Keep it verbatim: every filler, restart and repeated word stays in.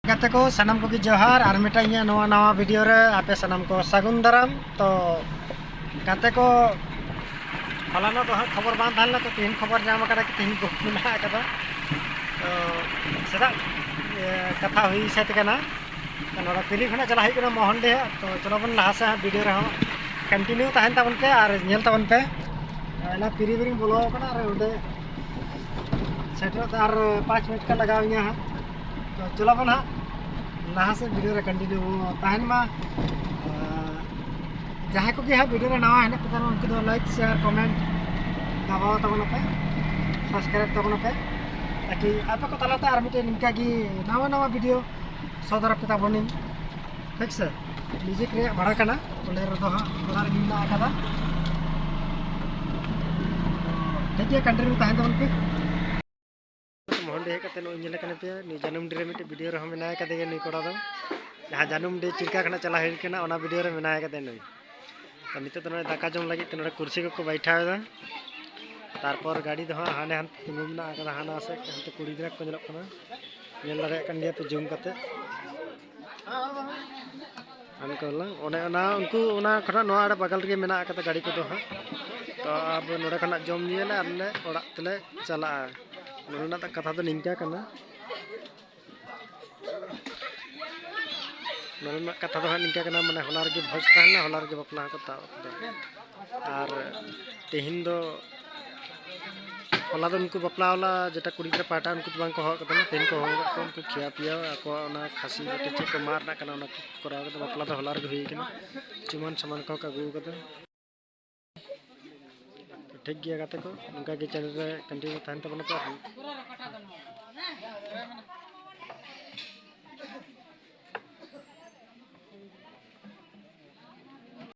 ᱜᱟᱛᱮ ᱠᱚ ᱥᱟᱱᱟᱢ ᱠᱚᱜᱮ ᱡᱚᱦᱟᱨ, ᱟᱨ ᱢᱤᱫᱴᱟᱝ ᱤᱧᱟᱹᱜ ᱱᱚᱣᱟ ᱱᱟᱣᱟ ᱵᱷᱤᱰᱤᱭᱳ ᱨᱮ ᱟᱯᱮ ᱥᱟᱱᱟᱢ ᱠᱚ ᱥᱟᱹᱜᱩᱱ ᱫᱟᱨᱟᱢ᱾ ᱛᱚ ᱜᱟᱛᱮ ᱠᱚ, ᱦᱚᱞᱟᱱᱚᱜ ᱫᱚ ᱦᱟᱸᱜ ᱠᱷᱚᱵᱚᱨ ᱵᱟᱝ ᱛᱟᱦᱮᱸ ᱞᱮᱱᱟ, ᱛᱚ ᱛᱮᱦᱮᱧ ᱠᱷᱚᱵᱚᱨ ᱧᱟᱢ ᱟᱠᱟᱱᱟ ᱠᱤ ᱛᱮᱦᱮᱧ ᱵᱷᱳᱴ ᱢᱮᱱᱟᱜ ᱟᱠᱟᱫᱟ᱾ ᱛᱚ ᱥᱮᱛᱟᱜ, ᱮ, ᱠᱟᱛᱷᱟ ᱦᱩᱭ ᱥᱟᱹᱛ ᱟᱠᱟᱱᱟ᱾ ᱛᱚ ᱱᱚᱰᱮ ᱯᱤᱨᱤ ᱠᱷᱚᱱᱟᱜ ᱪᱟᱞᱟᱜ ᱦᱩᱭᱩᱜ ᱠᱟᱱᱟ ᱢᱚᱦᱚᱱᱰᱤ ᱦᱟᱸᱜ᱾ ᱛᱚ ᱪᱚᱞᱚ ᱵᱚᱱ ᱞᱟᱦᱟ ᱥᱮᱫ ᱦᱟᱸᱜ ᱵᱷᱤᱰᱤᱭᱳ ᱨᱮᱦᱚᱸ ᱠᱚᱱᱴᱤᱱᱤᱭᱩ ᱛᱟᱦᱮᱱ ᱛᱟᱵᱚᱱ ᱯᱮ ᱟᱨ ᱧᱮᱞ ᱛᱟᱵᱚᱱ ᱯᱮ᱾ ᱚᱱᱟ ᱯᱤᱨᱤ ᱵᱤᱨᱤᱧ ᱵᱚᱞᱚ ᱟᱠᱟᱱᱟ ᱟᱨ ᱚᱸᱰᱮ ᱥᱮᱴᱮᱨᱚᱜ ᱛᱮ ᱟᱨ ᱯᱟᱸᱪ ᱢᱤᱱᱤᱴ ᱜᱟᱱ ᱞᱟᱜᱟᱣ ᱤᱧᱟᱹ ᱦᱟᱸᱜ᱾ ᱛᱚ ᱪᱚᱞᱚ ᱵᱚᱱ ᱦᱟᱸᱜ ᱞᱟᱦᱟ ᱥᱮᱫ ᱵᱷᱤᱰᱤᱭᱳ ᱨᱮ ᱠᱚᱱᱴᱤᱱᱤᱭᱩ ᱛᱟᱦᱮᱱ ᱢᱟ᱾ ᱟᱨ ᱡᱟᱦᱟᱸᱭ ᱠᱚᱜᱮ ᱦᱟᱸᱜ ᱵᱷᱤᱰᱤᱭᱳ ᱨᱮ ᱱᱟᱣᱟ ᱦᱮᱱᱟᱜ ᱯᱮ ᱛᱟᱵᱚᱱᱟ, ᱩᱱᱠᱩ ᱫᱚ ᱞᱟᱭᱤᱠ, ᱥᱮᱭᱟᱨ, ᱠᱚᱢᱮᱱᱴ ᱫᱟᱵᱟᱣ ᱛᱟᱵᱚᱱᱟᱯᱮ, ᱥᱟᱵᱥᱠᱨᱟᱭᱤᱵ ᱛᱟᱵᱚᱱᱟᱯᱮ, ᱛᱟᱠᱤ ᱟᱯᱮ ᱠᱚ ᱛᱟᱞᱟᱛᱮ ᱟᱨ ᱢᱤᱫᱴᱮᱱ ᱱᱤᱝᱠᱟ ᱜᱮ ᱱᱟᱣᱟ ᱱᱟᱣᱟ ᱵᱷᱤᱰᱤᱭᱳ ᱥᱚᱫᱚᱨ ᱟᱯᱮ ᱛᱟᱵᱚᱱᱤᱧ, ᱴᱷᱤᱠ ᱥᱮ? ᱢᱤᱣᱡᱤᱠ ᱨᱮᱭᱟᱜ ᱵᱷᱟᱲᱟ ᱠᱟᱱᱟ, ᱚᱸᱰᱮ ᱨᱮᱫᱚ ᱦᱟᱸᱜ ᱚᱲᱟᱜ ᱨᱮᱜᱮ ᱢᱮᱱᱟᱜ ᱟᱠᱟᱫᱟ᱾ ᱴᱷᱤᱠ ᱜᱮᱭᱟ, ᱠᱚᱱᱴᱤᱱᱤᱭᱩ ᱛᱟᱦᱮᱱ ᱛᱟᱵᱚᱱ ᱯᱮ᱾ ᱢᱚᱦᱚᱱᱰᱤ ᱦᱮᱡ ᱠᱟᱛᱮ ᱱᱚᱜᱼᱚᱭ ᱧᱮᱞ ᱠᱟᱱᱟ ᱯᱮ, ᱱᱩᱭ ᱡᱟᱹᱱᱩᱢᱰᱤ ᱨᱮ ᱢᱤᱫᱴᱮᱡ ᱵᱷᱤᱰᱤᱭᱳ ᱨᱮᱦᱚᱸ ᱢᱮᱱᱟᱭ ᱠᱟᱫᱮ ᱜᱮᱭᱟ ᱱᱩᱭ ᱠᱚᱲᱟ ᱫᱚ, ᱡᱟᱦᱟᱸ ᱡᱟᱹᱱᱩᱢᱰᱤ ᱪᱤᱲᱠᱟ ᱠᱷᱚᱱᱟᱜ ᱪᱟᱞᱟᱣ ᱦᱩᱭ ᱠᱟᱱᱟ, ᱚᱱᱟ ᱵᱷᱤᱰᱤᱭᱳ ᱨᱮ ᱢᱮᱱᱟᱭ ᱠᱟᱫᱮ ᱱᱩᱭ᱾ ᱛᱚ ᱱᱤᱛᱚᱜ ᱫᱚ ᱱᱚᱜᱼᱚᱭ ᱫᱟᱠᱟ ᱡᱚᱢ ᱞᱟᱹᱜᱤᱫ ᱛᱮ ᱱᱚᱰᱮ ᱠᱩᱨᱥᱤ ᱠᱚᱠᱚ ᱵᱟᱭᱴᱷᱟᱣ ᱮᱫᱟ᱾ ᱛᱟᱨᱯᱚᱨ ᱜᱟᱹᱰᱤ ᱫᱚ ᱦᱟᱸᱜ ᱦᱟᱸᱰᱮ ᱦᱟᱱᱛᱮ ᱛᱤᱸᱜᱩ ᱢᱮᱱᱟᱜ ᱟᱠᱟᱫᱟ, ᱦᱟᱱᱟ ᱥᱮᱫ ᱦᱟᱱᱛᱮ ᱠᱩᱲᱤ ᱜᱤᱫᱽᱨᱟᱹ ᱠᱚ ᱧᱮᱞᱚᱜ ᱠᱟᱱᱟ, ᱧᱮᱞ ᱫᱟᱲᱮᱭᱟᱜ ᱠᱟᱱ ᱜᱮᱭᱟ ᱯᱮ ᱡᱩᱢ ᱠᱟᱛᱮ᱾ ᱦᱟᱱᱠᱟ ᱵᱚᱞᱮ ᱚᱱᱮ ᱚᱱᱟ ᱩᱱᱠᱩ ᱚᱱᱟ ᱠᱷᱚᱱᱟᱜ ᱱᱚᱣᱟ ᱟᱲᱮ ᱵᱟᱜᱟᱞ ᱨᱮᱜᱮ ᱢᱮᱱᱟᱜ ᱟᱠᱟᱫᱟ ᱜᱟᱹᱰᱤ ᱠᱚᱫᱚ ᱦᱟᱸᱜ᱾ ᱛᱚ ᱟᱵᱚ ᱱᱚᱰᱮ ᱠᱷᱚᱱᱟᱜ ᱡᱚᱢ ᱧᱩᱭᱟᱞᱮ ᱟᱨ ᱞᱮ ᱚᱲᱟᱜ ᱛᱮᱞᱮ ᱪᱟᱞᱟᱜᱼᱟ᱾ ᱱᱚᱰᱮᱱᱟᱜ ᱫᱚ ᱠᱟᱛᱷᱟ ᱫᱚ ᱱᱤᱝᱠᱟ ᱠᱟᱱᱟ᱾ ᱱᱚᱰᱮᱱᱟᱜ ᱠᱟᱛᱷᱟ ᱫᱚ ᱦᱟᱸᱜ ᱱᱤᱝᱠᱟ ᱠᱟᱱᱟ, ᱢᱟᱱᱮ ᱦᱚᱞᱟ ᱨᱮᱜᱮ ᱵᱷᱚᱡᱽ ᱛᱟᱦᱮᱸ ᱞᱮᱱᱟ, ᱦᱚᱞᱟ ᱨᱮᱜᱮ ᱵᱟᱯᱞᱟ ᱦᱚᱸᱠᱚ ᱛᱟᱵ ᱠᱮᱫᱟ᱾ ᱟᱨ ᱛᱮᱦᱮᱧ ᱫᱚ, ᱦᱚᱞᱟ ᱫᱚ ᱩᱱᱠᱩ ᱵᱟᱯᱞᱟ ᱵᱟᱞᱟ ᱡᱮᱴᱟ ᱠᱩᱲᱤ ᱜᱤᱫᱽᱨᱟᱹ ᱯᱟᱦᱴᱟ, ᱩᱱᱠᱩ ᱫᱚ ᱵᱟᱝ ᱠᱚ ᱦᱚᱦᱚ ᱟᱠᱟᱫ ᱛᱟᱦᱮᱱᱟ, ᱛᱮᱦᱮᱧ ᱠᱚ ᱦᱚᱦᱚ ᱟᱠᱟᱫ ᱠᱚᱣᱟ᱾ ᱩᱱᱠᱩ ᱠᱷᱮᱭᱟ ᱯᱤᱭᱟ ᱟᱠᱚᱣᱟᱜ ᱚᱱᱟ ᱠᱷᱟᱹᱥᱤ ᱵᱟᱹᱴᱤ ᱪᱮᱫ ᱠᱚ ᱢᱟᱜ ᱨᱮᱱᱟᱜ ᱠᱟᱱᱟ, ᱚᱱᱟ ᱠᱚ ᱠᱚᱨᱟᱣ ᱠᱟᱛᱮ ᱵᱟᱯᱞᱟ ᱫᱚ ᱦᱚᱞᱟ ᱨᱮᱜᱮ ᱦᱩᱭ ᱠᱟᱱᱟ᱾ ᱪᱩᱢᱟᱱ ᱥᱟᱢᱟᱱ ᱠᱚᱦᱚᱸ ᱠᱚ ᱟᱹᱜᱩ ᱟᱠᱟᱫᱟ᱾ ᱴᱷᱤᱠ ᱜᱮᱭᱟ ᱜᱟᱛᱮ ᱠᱚ, ᱱᱚᱝᱠᱟ ᱜᱮ ᱪᱮᱱᱮᱞ ᱨᱮ ᱠᱚᱱᱴᱤᱱᱤᱭᱩ ᱛᱟᱦᱮᱱ ᱛᱟᱵᱚᱱᱟ ᱯᱮ᱾